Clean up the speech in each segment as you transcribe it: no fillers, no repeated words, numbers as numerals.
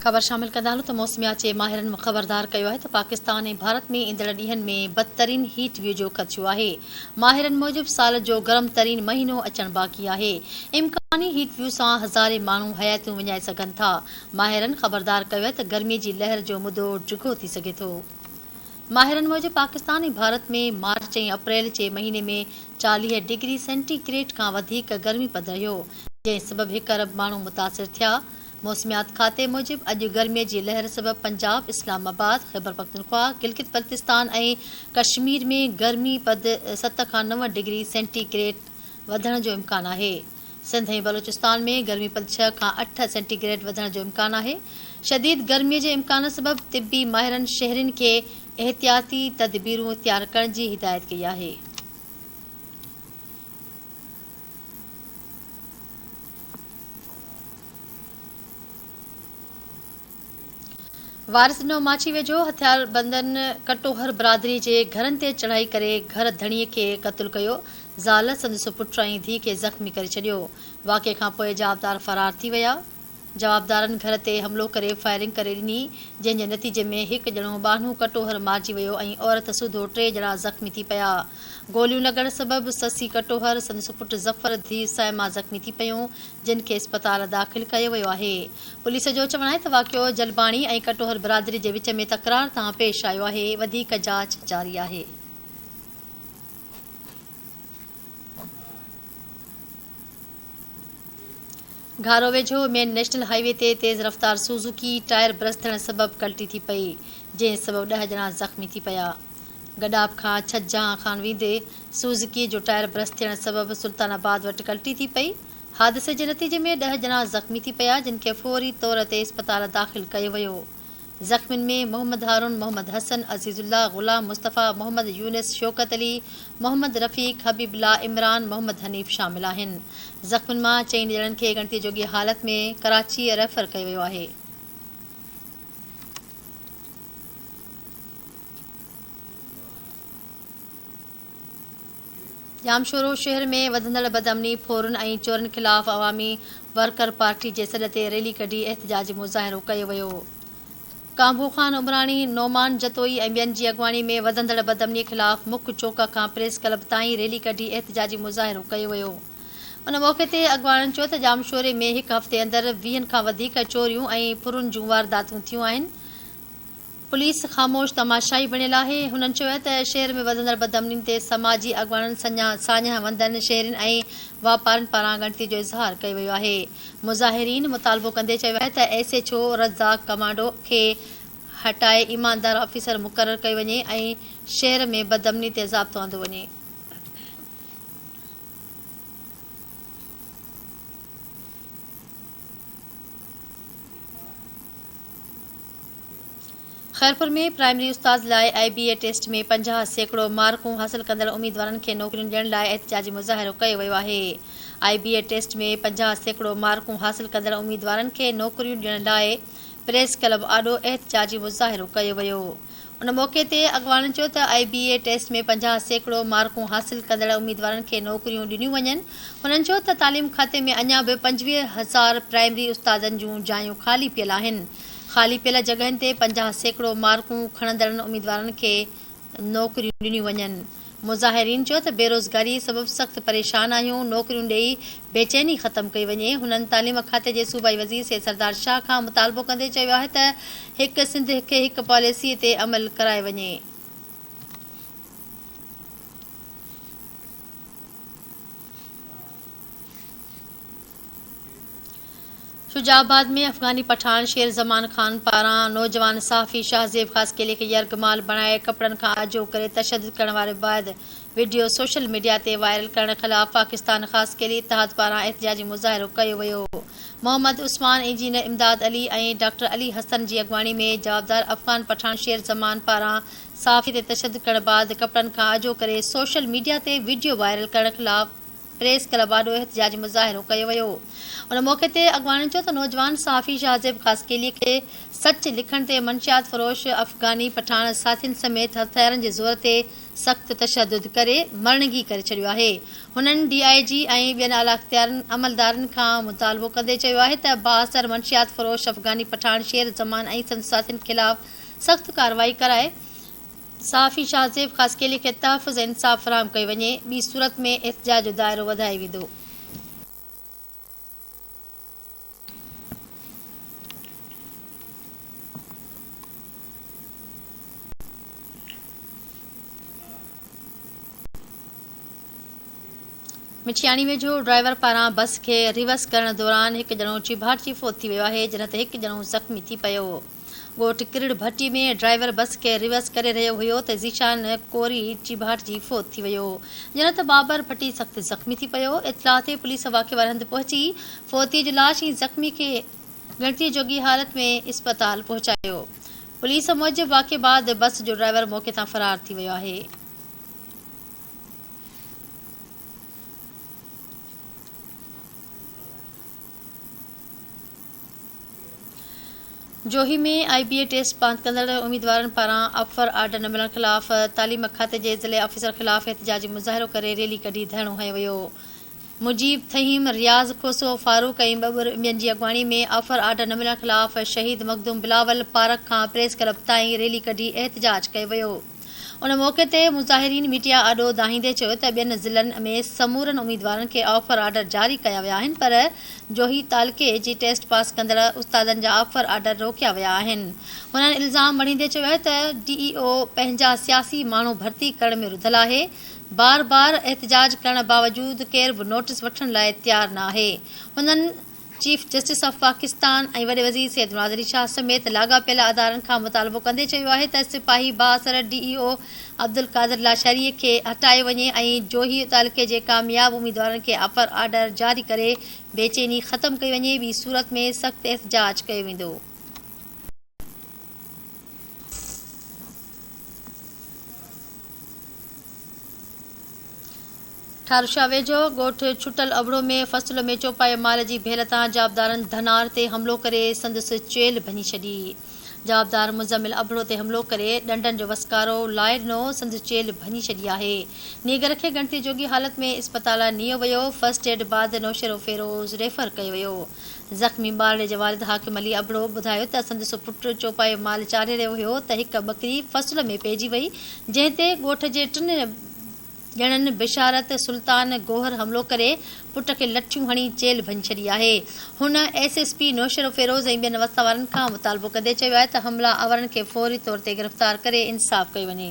خبر شامل ڪندا هلون ته موسميات جي ماهرن خبردار ڪيو آهي ته پاڪستان ۽ ڀارت ۾ ايندڙ ڏينهن ۾ بدترين هيٽ ويو جو خدشو آهي. ماهرن موجب سال جو گرم ترين مهينو اچڻ باقي آهي. امڪاني هيٽ ويو سان هزارين ماڻهو حياتيون وڃائي سگهن ٿا. ماهرن خبردار ڪيو آهي ته گرمي جي لهر جو مدو ڊگهو ٿي سگهي ٿو. ماهرن موجب پاڪستان ۽ ڀارت ۾ مارچ ۽ اپريل جي مهيني ۾ 40 ڊگري سينٽي گريڊ کان وڌيڪ گرمي پد رهيو، جنهن سبب هڪ ارب ماڻهو متاثر ٿيا. موسميات کاتي موجب اڄ گرمي جي لهر سبب پنجاب، اسلام آباد، خيبرپختونخوا، گلگت بلتستان ۽ ڪشمير ۾ گرمي پد 7 کان 9 ڊگري سينٽي گريڊ وڌڻ جو امڪان آهي. سنڌ ۽ بلوچستان ۾ گرمي پد 6 کان 8 سينٽي گريڊ وڌڻ جو امڪان آهي. شديد گرمي جي امڪان سبب طبي ماهرن شهرين کي احتياطي تدبيرون اختيار ڪرڻ جي هدايت ڪئي آهي. وارث ڏنو ماڇي ويجهو هٿياربندن ڪٽوهر برادري جي گهرن تي چڙهائي ڪري گهر ڌڻي کي قتل ڪيو، زال، سندس پٽ ۽ ڌيء کي زخمي ڪري ڇڏيو، واقعي کانپوء جوابدار فرار ٿي ويا. جوابدارن گهر تي حملو ڪري فائرنگ ڪري ڏني، جنهن جي نتيجي ۾ هڪ ڄڻو ٻانهون ڪٽوهر مارجي ويو ۽ عورت سوڌو ٽي ڄڻا زخمي ٿي پيا. گوليون لڳڻ سبب سسي ڪٽوهر، سندس پٽ ظفر، ڌيء صائمه زخمي ٿي پيون، جن کي اسپتال داخل ڪيو ويو آهي. پوليس جو چوڻ آهي ته واقعو جلباڻي ۽ ڪٽوهر برادري جي وچ ۾ تڪرار تان پيش آيو آهي، وڌيڪ جاچ جاري آهي. گهارو ويجهو مين نيشنل هاء وي تي تيز رفتار سوزوڪي ٽائر برسٽ ٿيڻ سبب ڪلٽي ٿي پئي، جنهن سبب 10 ڄڻا زخمي ٿي پيا. گڏاپ کان ڇجهان خان ويندي سوزوڪي جو ٽائر برسٽ ٿيڻ سبب سلطان آباد وٽ ڪلٽي ٿي پئي. حادثي جي نتيجي ۾ 10 ڄڻا زخمي ٿي پيا، جن کي فوري طور تي اسپتال داخل ڪيو ويو. زخمين ۾ محمد هارون، محمد حسن، عزيز الله، غلام مصطفيٰ، محمد يونس، شوڪت علي، محمد رفيق، حبيب الله، عمران، محمد حنيف شامل آهن. زخمين مان چئن ڄڻن کي ڳڻتي جوڳي حالت ۾ ڪراچيء ريفر ڪيو ويو آهي. ڄامشورو شهر ۾ وڌندڙ بدامني، ڦورن ۽ چورن خلاف عوامي ورڪر پارٽي جي سڏ تي ريلي ڪڍي احتجاجي مظاهرو ڪيو ويو. ڪانڀو خان عمراڻي، نعمان جتوئي ۽ ٻين جي اڳواڻي ۾ وڌندڙ بدامني خلاف مک چوڪ کان پريس ڪلب تائين ريلي ڪڍي احتجاجي مظاهرو ڪيو ويو. ان موقعي تي اڳواڻن چيو ته ڄامشوري ۾ هڪ هفتي اندر ويهن کان وڌيڪ چوريون ۽ ڦرن جون وارداتون ٿيون آهن، پوليس خاموش تماشائي بڻيل آهي. هنن چيو ته شهر ۾ وڌندڙ بدامنين تي سماجي اڳواڻن، ساڃاهه وندن، شهرين ۽ واپارين پاران ڳڻتي جو اظهار ڪيو ويو آهي. مظاهرين مطالبو ڪندي چيو آهي ته S H O Razzaq Commando کي هٽائي ايماندار آفيسر مقرر ڪيو وڃي ۽ شهر ۾ بدامني تي ضابطو آندو وڃي. خيرپور ۾ پرائمري استاد لاء آء بي اي ٽيسٽ ۾ 50% مارڪون حاصل ڪندڙ اميدوارن کي نوڪريون ڏيڻ لاء احتجاجي مظاهرو ڪيو ويو آهي. آء بي اي ٽيسٽ ۾ 50% مارڪون حاصل ڪندڙ اميدوارن کي نوڪريون ڏيڻ لاء پريس ڪلب آڏو احتجاجي مظاهرو ڪيو ويو. ان موقعي تي اڳواڻن چيو ته آء بي اي ٽيسٽ ۾ 50% مارڪون حاصل ڪندڙ اميدوارن کي نوڪريون ڏنيون وڃن. هنن چيو ته تعليم کاتي ۾ اڃا به 25 هزار پرائمري استادن جون جايون خالي پيل آهن، خالي پيل جڳهين تي 50% مارڪون کڻندڙن اميدوارن کي نوڪريون ڏنيون وڃن. مظاهرين چيو ته بيروزگاري سبب سخت پريشان آهيون، نوڪريون ڏئي بيچيني ختم ڪئي وڃي. هنن تعليم کاتي جي صوبائي وزير سيد سردار شاهه کان مطالبو ڪندي چيو آهي ته هڪ سنڌ کي هڪ پاليسي تي عمل ڪرايو وڃي. شجاع آباد ۾ افغاني پٺاڻ شير زمان خان پاران نوجوان صحافي شاهزيب خاصخيلي کي يرغمال بڻائي ڪپڙن کان آجو ڪري تشدد ڪرڻ واري بعد وڊيو سوشل ميڊيا تي وائرل ڪرڻ خلاف پاڪستان خاصخيلي اتحاد پاران احتجاجي مظاهرو ڪيو ويو. محمد عثمان، انجنيئر امداد علي ۽ ڊاڪٽر علي حسن جي اڳواڻي ۾ جوابدار افغان پٺاڻ شير زمان پاران صحافي تي تشدد ڪرڻ بعد ڪپڙن کان آجو ڪري سوشل ميڊيا تي وڊيو وائرل ڪرڻ خلاف. پريس ڪلب آڏو احتجاجي مظاهرو ڪيو ويو. ان موقعي تي اڳواڻن چيو ته نوجوان صحافي شاهزيب خاصخيلي کي سچ لکڻ تي منشيات فروش افغاني پٺاڻ ساٿين سميت هٿيارن جي زور تي سخت تشدد ڪري مرڻگي ڪري ڇڏيو آهي. هنن ڊي I جي ۽ ٻين اعليٰ اختيارن عملدارن کان مطالبو ڪندي چيو آهي ته بااثر منشيات فروش افغاني پٺاڻ شير زمان ۽ سندس ساٿين خلاف سخت ڪارروائي ڪرائي صحافي شاهزيب خاصخيلي کي تحفظ ۽ انصاف فراهم ڪيو وڃي ٻي صورت ۾ احتجاج جو دائرو وڌايو ويندو. مٺياڻي ويجهو ڊرائيور پاران بس کي ريورس ڪرڻ دوران هڪ ڄڻو چيڀاٽجي فوت ٿي ويو آهي جڏهن ته هڪ ڄڻو زخمي ٿي پيو. ڳوٺ ڪرڙ ڀٽي ۾ ڊرائيور بس کي ريورس ڪري رهيو هيو ته ذيشان ڪوري چيڀاٽجي فوت ٿي ويو جڏهن ته بابر ڀٽي سخت زخمي ٿي پيو. اطلاع تي پوليس واقعي واري هنڌ پهچي فوتي جو لاش ۽ زخمي کي ڳڻتي جوڳي حالت ۾ اسپتال پهچايو. پوليس موجب واقعي بعد بس جو ڊرائيور موقعي تان فرار ٿي ويو آهي. Johi ۾ I B A test pass ڪندڙ اميدوارن پاران آفر آرڊر نه ملڻ خلاف تعليم کاتي جي ضلعي آفيسر خلاف احتجاجي مظاهرو ڪري ريلي ڪڍي ڌرڻو هنيو ويو. مجيب ٿهيم، رياض کوسو، فاروق ۽ ٻٻر ٻين جي اڳواڻي ۾ آفر آرڊر نه ملڻ خلاف شهيد مخدوم بلاول پارڪ کان پريس ڪلب تائين ريلي ڪڍي احتجاج ڪيو ويو. ان موقعي تي مظاهرين ميڊيا آڏو دانهيندي چيو ته ٻين ضلعن ۾ سمورن اميدوارن کي آفر آرڊر جاري ڪيا ويا آهن پر جوهي تعلقي جي ٽيسٽ پاس ڪندڙ استادن جا آفر آرڊر روڪيا ويا آهن. هنن الزام مڙهيندي چيو آهي ته ڊي اي او پنهنجا سياسي ماڻهو ڀرتي ڪرڻ ۾ رڌل آهي، بار بار احتجاج ڪرڻ باوجود ڪير به نوٽيس وٺڻ لاء تيار نه آهي. هنن. چيف جسٽس آف پاڪستان ۽ وڏي وزير سيد مراد علي شاهه سميت لاڳاپيل ادارن کان مطالبو ڪندي چيو آهي ته سپاهي بااثر ڊي اي او عبدالقادر لاشاري کي هٽايو وڃي ۽ جوهي تعلقي جي ڪامياب اميدوارن کي آفر آرڊر جاري ڪري بيچيني ختم ڪئي وڃي ٻي صورت ۾ سخت احتجاج ڪيو ويندو. ٺاروشاه ويجهو ڳوٺ ڇٽل ابڙو ۾ فصل ۾ چوپائي مال جي ڀيل تان جوابدارن ڌنار تي حملو ڪري سندس چيلهه ڀڃي ڇڏي. جوابدار مزمل ابڙو تي حملو ڪري ڏنڊن جو وسڪارو لائي ڏنو سندس چيلهه ڀڃي ڇڏي آهي. نينگر کي ڳڻتي جوڳي حالت ۾ اسپتال نيو ويو، فرسٽ ايڊ بعد نوشهروفيروز ريفر ڪيو ويو. زخمي ٻارڙي جي والد حاڪم علي ابڙو ٻڌايو ته سندس پٽ چوپايو مال چاري رهيو هيو ته هڪ ٻڪري فصل ۾ پئجي وئي جنهن تي ڳوٺ جي ٽن ڄڻن بشارت، سلطان، گوهر حملو ڪري پٽ کي لٺيون هڻي چيلهه ڀڃي ڇڏي آهي. هن ايس ايس پي نوشهروفيروز ۽ ٻين وس وارن کان مطالبو ڪندي چيو آهي ته حملا آورن کي فوري طور تي گرفتار ڪري انصاف ڪيو وڃي.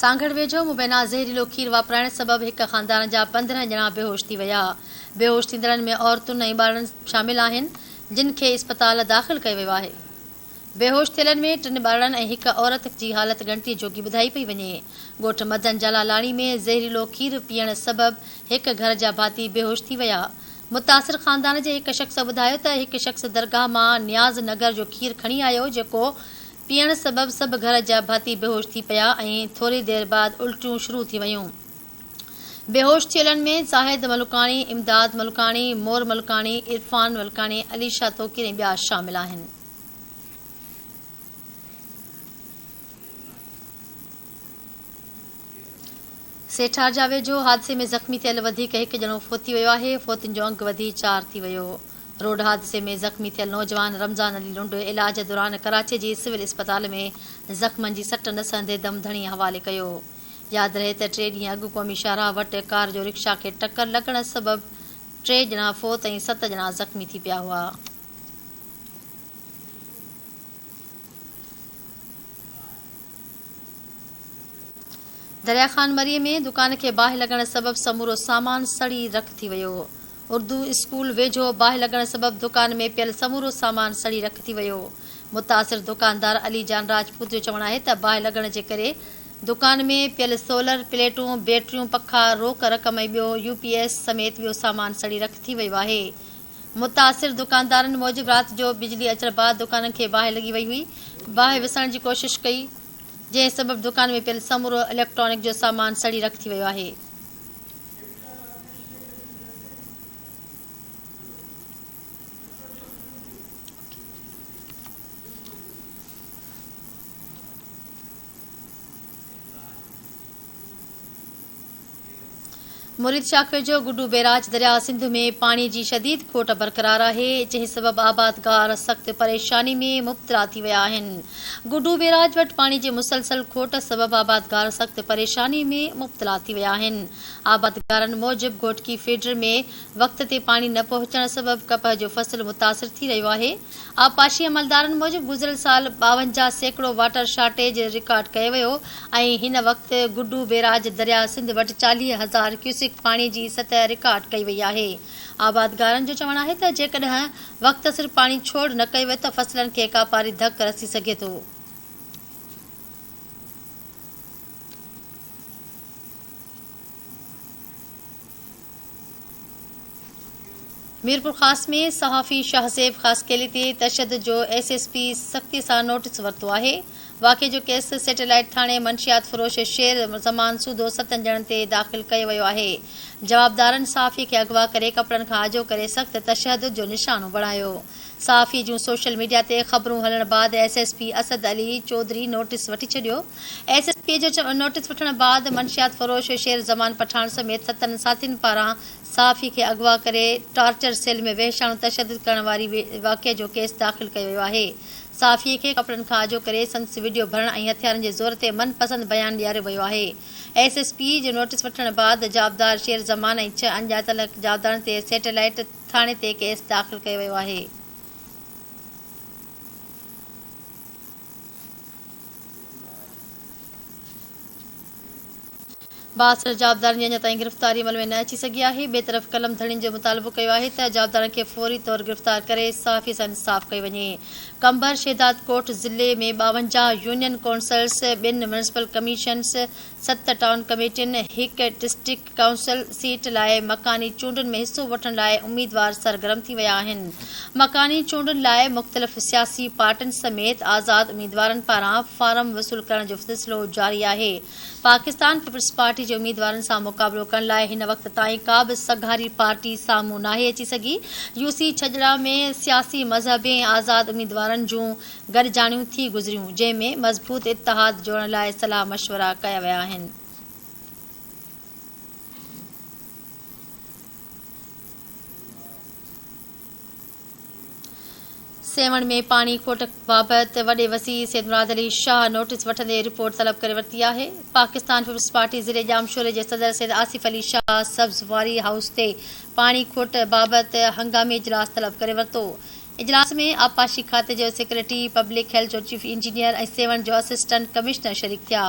سانگهڙ ويجهو مبينا زهريلو کير واپرائڻ سبب هڪ خاندان جا 15 ڄڻا بيهوش ٿي ويا. بيهوش ٿيندڙن ۾ عورتن ۽ ٻارڙن شامل آهن، جن کي اسپتال داخل ڪيو ويو آهي. بيهوش ٿيلن ۾ ٽن ٻارڙن ۽ هڪ عورت جي حالت ڳڻتي جوڳي ٻڌائي پئي وڃي. ڳوٺ مدن جلالاڻي ۾ زهريلو کير پيئڻ سبب هڪ گهر جا ڀاتي بيهوش ٿي ويا. متاثر خاندان جي هڪ شخص ٻڌايو ته هڪ شخص درگاهه مان نياز نگر جو کير کڻي آيو جيڪو پيئڻ سبب سڀ گهر جا ڀاتي بيهوش ٿي پيا ۽ ٿوري دير بعد الٽيون شروع ٿي ويون. بيهوش ٿيلن ۾ زاهد ملڪاڻي، امداد ملڪاڻي، مور ملڪاڻي، عرفان ملڪاڻي، علي شاهه توقير ۽ ٻيا شامل آهن. سيٺارجا ويجهو حادثي ۾ زخمي ٿيل وڌيڪ هڪ ڄڻو فوت ٿي ويو آهي، فوتين جو انگ وڌي چار ٿي ويو. روڊ حادثي ۾ زخمي ٿيل نوجوان رمضان علي لنڊ علاج دوران ڪراچي جي سول اسپتال ۾ زخمن جي سٽ نه سهندي دم ڌڻي حوالي ڪيو. ياد رهي ته ٽي ڏينهن اڳ قومي شاهراهه وٽ ڪار جو رڪشا کي ٽڪر لڳڻ سبب ٽي ڄڻا فوت ۽ ست ڄڻا زخمي ٿي پيا هئا. دريا خان مري ۾ دڪان کي باهه لڳڻ سبب سمورو سامان سڙي رک ٿي ويو. اردو اسڪول ويجهو باهه لڳڻ سبب دڪان ۾ پيل سمورو سامان سڙي رک ٿي ويو. متاثر دڪاندار علي جان راجپوت جو چوڻ آهي ته باهه لڳڻ جي ڪري دڪان ۾ پيل سولر پليٽون، بيٽريون، پکا، روڪ رقم ۽ ٻيو يو پي ايس سميت ٻيو سامان سڙي رک ٿي ويو آهي. متاثر دڪاندارن موجب رات جو بجلي اچڻ بعد دڪانن کي باهه لڳي وئي هئي، باهه وسائڻ جي ڪوشش ڪئي جنهن سبب دڪان ۾ پيل سمورو اليڪٽرانڪ جو سامان سڙي رک ٿي ويو آهي. مريد شاخ ويجهو گڊو بئراج درياء سنڌ ۾ پاڻي جي شديد کوٽ برقرار آهي، جنهن سبب آبادگار سخت پريشاني ۾ مبتلا ٿي ويا آهن. گڊو بئراج وٽ پاڻي جي مسلسل کوٽ سبب آبادگار سخت پريشاني ۾ مبتلا ٿي ويا آهن. آبادگارن موجب گهوٽڪي فيڊر ۾ وقت تي پاڻي نه پهچڻ سبب ڪپهه جو فصل متاثر ٿي رهيو آهي. آبپاشي عملدارن موجب گذريل سال 52% واٽر شارٽيج رڪارڊ ڪيو ويو ۽ هن وقت گڊو بيراج درياء سنڌ وٽ 40 هزار ڪيوسڪ پاڻي جي سطح رڪارڊ ڪئي وئي آهي. آبادگارن جو چوڻ آهي ته جيڪڏهن وقت سر پاڻي ڇوڙ نه ڪيو ويو ته فصلن کي ڪاپاري ڌڪ رسي سگهي ٿو. ميرپورخاص ۾ صحافي شاهزيب خاصخيلي تي تشدد جو ايس ايس پي سختي سان نوٽيس ورتو آهي. واقعي جو ڪيس سيٽلائيٽ ٿاڻي منشيات فروش شير زمان سوڌو ستن ڄڻن تي داخل ڪيو ويو آهي. جوابدارن صحافي کي اغوا ڪري ڪپڙن کان آجو ڪري سخت تشدد جو نشانو بڻايو. صحافي جون سوشل ميڊيا تي خبرون هلڻ بعد S S P Asad Ali Chaudhry notice وٺي ڇڏيو. ايس ايس پي جو نوٽيس وٺڻ بعد منشيات فروش شير زمان پٺاڻ سميت ستن ساٿين پاران صحافي کي اغوا ڪري ٽارچر سيل ۾ وحشاڻو تشدد ڪرڻ واري واقعي جو ڪيس داخل ڪيو ويو آهي. صحافي کي ڪپڙن کان آجو ڪري سندس وڊيو ڀرڻ ۽ هٿيارن جي زور تي من پسند بيان ڏياريو ويو آهي. ايس ايس پي جو نوٽيس وٺڻ بعد جوابدار شير زمان ۽ ڇهه اڻڄاتل جوابدارن تي سيٽلائيٽ ٿاڻي تي ڪيس داخل ڪيو ويو آهي. بااثر جوابدارن جي اڃا تائين گرفتاري عمل ۾ نه اچي سگهي آهي. ٻئي طرف قلم ڌڻين جو مطالبو ڪيو آهي ته جوابدارن کي فوري طور گرفتار ڪري صحافي سان انصاف ڪيو وڃي. قمبر شهدادڪوٽ ضلعي ۾ 52 يونين ڪونسلز، ٻن ميونسپل ڪميشنز، ست ٽائون ڪميٽين، هڪ ڊسٽرڪٽ ڪائونسل سيٽ لاء مڪاني چونڊن ۾ حصو وٺڻ لاء اميدوار سرگرم ٿي ويا آهن. مڪاني چونڊن لاء مختلف سياسي پارٽين سميت آزاد اميدوارن پاران فارم وصول ڪرڻ جو سلسلو جاري آهي. پاڪستان پيپلز پارٽي جي اميدوارن سان مقابلو ڪرڻ لاء هن وقت تائين ڪا به سگهاري پارٽي سامهون ناهي اچي سگهي. يو سي ڇڄڙا ۾ سياسي، مذهبي ۽ آزاد اميدوارن جون گڏجاڻيون ٿي گذريون، جنهن ۾ مضبوط اتحاد جوڙڻ لاء صلاح مشورا ڪيا ويا آهن. سيوهڻ ۾ پاڻي کوٽ بابت وڏي وزير سيد مراد علي شاهه نوٽيس وٺندي رپورٽ طلب ڪري ورتي آهي. پاڪستان پيپلز پارٽي ضلعي ڄامشوري جي صدر سيد آصف علي شاهه سبز واري هائوس تي پاڻي کوٽ بابت هنگامي اجلاس طلب ڪري ورتو. اجلاس ۾ آبپاشي کاتي جو سيڪريٽري، پبلڪ هيلٿ جو چيف انجنيئر ۽ سيوهڻ جو اسسٽنٽ ڪمشنر شريڪ ٿيا.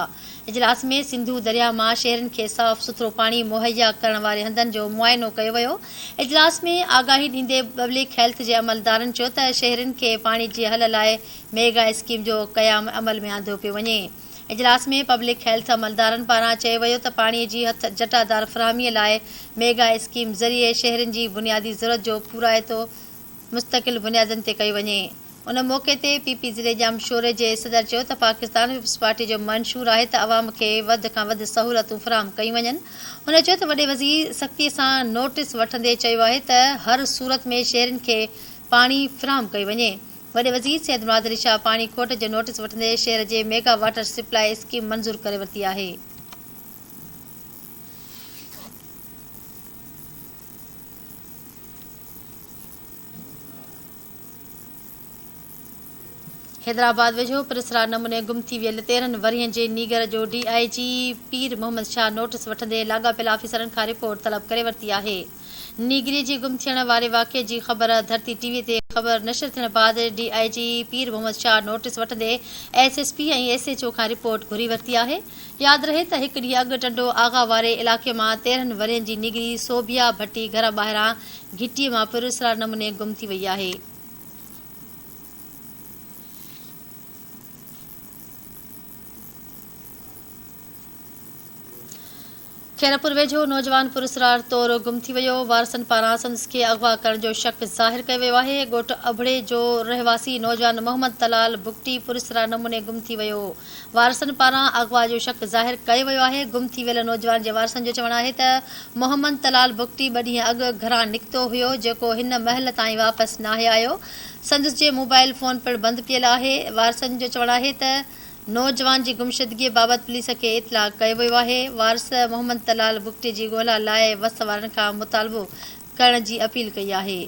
اجلاس ۾ سنڌو درياهه مان شهرين کي صاف سٿرو پاڻي مهيا ڪرڻ واري هنڌن جو معائنو ڪيو ويو. اجلاس ۾ آگاهي ڏيندي پبلڪ هيلٿ جي عملدارن چيو ته شهرين کي پاڻي جي حل لاء ميگا اسڪيم جو قيام عمل ۾ آندو پيو وڃي. اجلاس ۾ پبلڪ هيلٿ عملدارن پاران چيو ويو ته پاڻي جي هٿ جٽادار فراهمي لاء ميگا اسڪيم ذريعي شهرين جي بنيادي ضرورت جو پورائتو مستقل بنيادن تي ڪئي وڃي. ان موقعي تي پي پي ضلعي ڄامشوري جي صدر چيو ته پاڪستان پيپلز پارٽي جو منشور آهي ته عوام کي وڌ کان وڌ سهولتون فراهم ڪيون وڃن. هن چيو ته وڏي وزير سختي سان نوٽيس وٺندي چيو آهي ته هر صورت ۾ شهرين کي پاڻي فراهم ڪيو وڃي. وڏي وزير سيد مراد علي شاهه پاڻي کوٽ جو نوٽيس وٺندي شهر جي ميگا واٽر سپلاء اسڪيم منظور ڪري ورتي آهي. حيدرآباد ويجهو پراسرار نموني گم ٿي ويل 13 ورهين جي نينگر جو D I G Pir Muhammad Shah notice وٺندي لاڳاپيل آفيسرن کان رپورٽ طلب ڪري ورتي آهي. نينگري جي گم ٿيڻ واري واقعي جي خبر ڌرتي ٽي وي تي خبر نشر ٿيڻ بعد D I G Pir Muhammad Shah notice وٺندي S S P ۽ S H O کان رپورٽ گهري ورتي آهي. ياد رهي ته هڪ ڏينهن اڳ ٽنڊو آغا واري علائقي مان 13 ورهين جي نينگري صوبيا ڀٽي گهر ٻاهران گهٽيء مان پراسرار نموني گم ٿي وئي آهي. خيرپور ويجهو نوجوان پراسرار طور گم ٿي ويو، وارثن پاران سندس کي اغوا ڪرڻ جو شڪ ظاهر ڪيو ويو آهي، ڳوٺ ابڙي جو رهواسي نوجوان محمد طلال بگٽي پراسرار نموني گم ٿي ويو، وارثن پاران اغوا جو شڪ ظاهر ڪيو ويو آهي، گم ٿي ويل نوجوان جي وارثن جو چوڻ آهي ته محمد طلال بگٽي ٻه ڏينهن اڳ گهران نڪتو هيو جيڪو هن مهل تائين واپس ناهي آيو، سندس جي موبائل فون پڻ بند پيل آهي، وارثن جو چوڻ آهي ته. نوجوان جي گمشدگيء بابت پوليس کي اطلاع ڪيو ويو آهي، وارث محمد طلال بگٽي جي ڳولا لاء وس وارن کان مطالبو ڪرڻ جي اپيل ڪئي آهي.